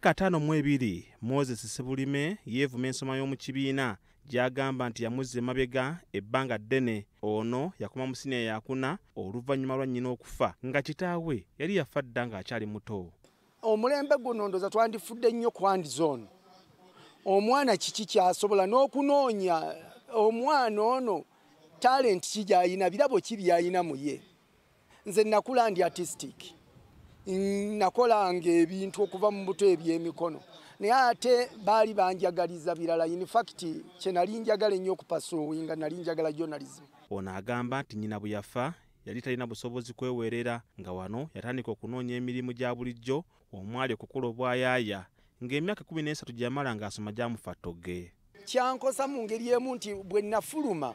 Ku myaka 52, Moses Ssebulime yeevuma ensoma y'omu kibiina gy'agamba nti yamuzza emabega ebbanga ddene. Ono yakoma mu siniya yakuna oluvannyuma lwa nnyina okufa nga kitaawe yali yafa dda ng'akyali muto. Omulembe guno ndowooza twandifudde nnyo ku hands-on. Omwana kiki ky'asobola n'okunoonya omwana ono, talent ki gy'ayina, birabo ki by'ayina mu ye. Nze nakula ndi artistic, nakolanga ebintu okuva mu buto ebyemikono, naye ate baali banjagaliza birala. In fact, kye nali njagala ennyo okupursuinga, nali njagala journalism. Ono agamba nti nnyina bwe yafa yali talina busobozi kweweerera, nga wano yatandika okunoonya emirimu gya bulijjo omwali okukola obwayaaya, ng'emyaka 13 gye yamala ng'asoma gyamufa ttogge. Kyankosa mu ngeri emu nti bwe nafuluma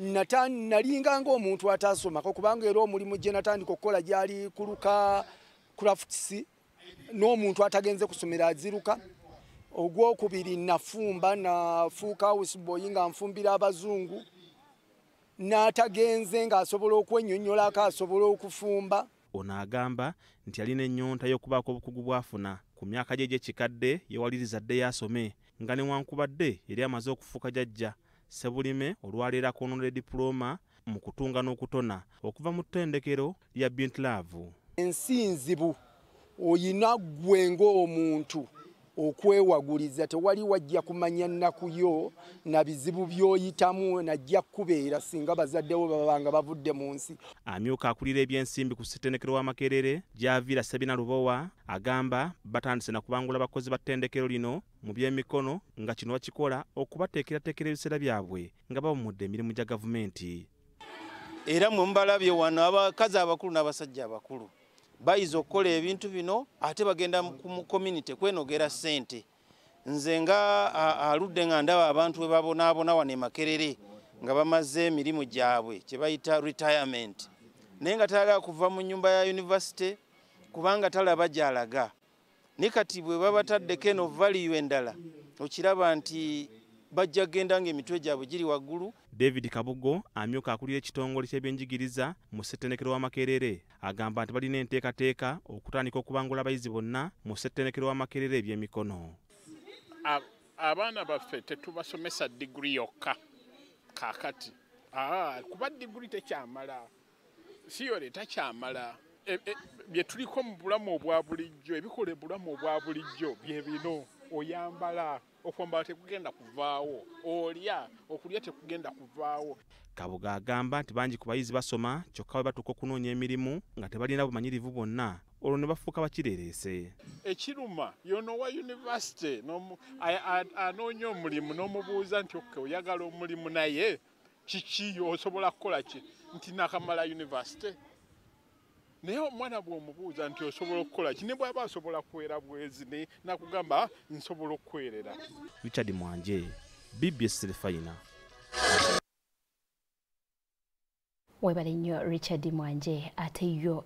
nalinga ng'omuntu ataasomako, kubanga era omulimu gye natandika okukola gyali kuluka crafts, n'omuntu atagenze kusomera aziruka. Ogwokubiri, nafumba, nafuuka houseboy nga nfumbira abazungu, n'atagenze ng'asobola okwennyonnyolako asobola okufumba. Ono agamba nti yalina ennyonta y'okubaako obukugu bw'afuna. Ku myaka gye egy'ekikadde yeewaliriza ddeyo asome, nga newankubadde yali amaze okufuuka jjajja. Ssebulime olwaleero akoononera dipulooma mu kutunga n'okutona okuva mu ttendekero lya Bintlove. Ensi nzibu, oyina ggwe ng'omuntu okwewaguliza. Tewali wajja kumanya nnaku yo na bizibu by'oyitamu najja kukubeera singa bazaddewo baba nga bavudde mu nsi. Amyuka akulira ebyensimbi ku ssettendekero wa Makerere, Gyavira Sabina Lubowa, agamba batandise na kubangula bakozi ba ttendekero lino mu byemikono, nga kino bakikola okubateekerateekera ebiseera byabwe nga bawummudde emirimu gya gavumenti. Era mwe mubalabye wano, abakazi abakulu n'abasajja abakulu bayiza okukola ebintu bino, ate bagenda mu community kwenogera ssente. Nze nga aludde nga ndaba abantu bwe babonaabona wano e Makerere nga bamaze emirimu gyabwe kye bayita retirement, naye nga tayagala kuva mu nnyumba ya university kubanga talaba gy'alaga. Naye kati bwe babataddeko eno value endala, okiraba nti bajja kugenda ng'emitwe gyabwe giri waggulu. David Kabugo, amyuka akulira ekitongole ky'ebyenjigiriza mu ssettendekero wa Makerere, agamba nti balina enteekateeka okutandika okubangula abayizi bonna mu ssettendekero wa Makerere ebyemikono. Abaana baffe tetubasomesa diguri yokka kaakati, kuba diguri tekyamala, theory takyamala. Bye tuliko mu bulamu obwa bulijjo, ebikola obulamu obwa bulijjo bye bino: oyambala, okwambala tekugenda kuvaawo, olya, okulya tekugenda kuvaawo. Kabuga agamba nti bangi ku bayizi basoma, kyokka bwe batuuka okunoonya emirimu nga tebalina bumanyirivu bwonna, olwo ne bafuuka bakireereese. Ekiruma yono wa university anoonya omulimu, n'omubuuza nti, "Okay, oyagala omulimu, naye kiki osobola kukola ki?" Nti, "Nakamala university." Naye omwana bw'omubuuza nti osobola okukola ki, ne bw'aba asobola kwera bwezi, ne nakugamba, "Nsobola okwerera." Richard Mwanje, BBS Terefayina. Webale nnyo, Richard Mwanje. Ate yo